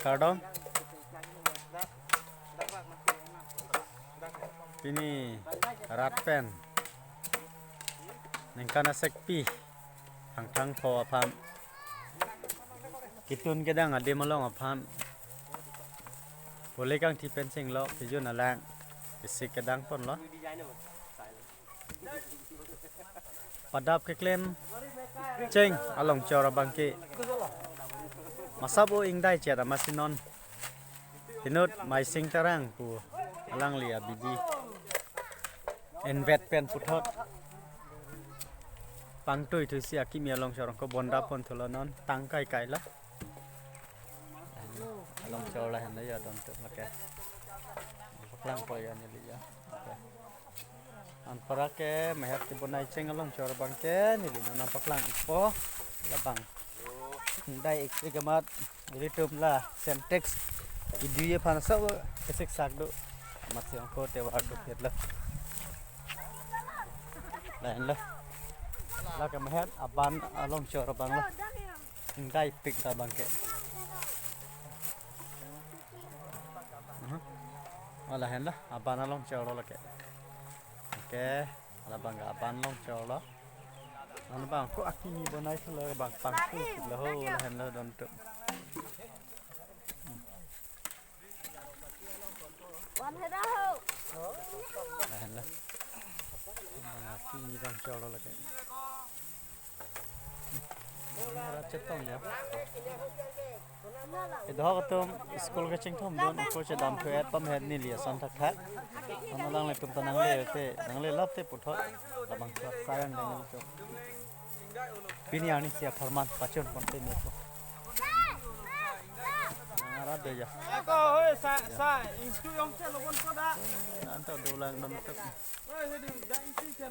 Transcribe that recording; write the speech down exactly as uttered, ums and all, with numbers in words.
Kardom. Pini rat pen ningkan asekpi, Thangthang pho aphan, ketun kedang adim along aphan, pule kangthi pen chinglo kejun alang isi kedang ponlo. Padap keklem cheng alongchor abangke masap o ingdai chet amatsi non inut Maising Terang pu alangli abidi envet pen puthot pangtui thusi akimi alongchor ko bonda pon thulo, non tang kai kai la. Alongchor lahenlo ya, don tuk lake. Paklang po ya neli ya. Oke. Anpara ke mehet kebonai cheng alongchor abangke neli non nangpaklang ikpo. Labang. Dai ik ik amat ilitum la Sintex idui aphan so kesik sak do. Amatsi ongko te war do phet la. Lahenlo. Lake mehet aban alongchor abang lo. Ingdai pik ta abangke. Mhm. Oh, lahenlo, aban alongchor lo lake. Oke, labang aban alongchor lo. Anbang ko akimi bonai thulo, bang pangku lo ho, lahenlo don tuk. Wan hera ho. Lahenlo. Bang akimi alongchor lo lake. Rat chetong ya. Idohok atum school kachingthum dun, ako chedam thu et pam het neli ason thakthak. Ano alanglitum ta nangle te, nangle lap te puthot. Labang sa sayang dang ilitum. Pini arni sia pharman pachun ponte ni ko. Nang arat do ya. Ako, hoi, sa, sa, ingsu yong che lobon ko da. Anta dolang dam tuk. Hoi, hedi, da ingsu che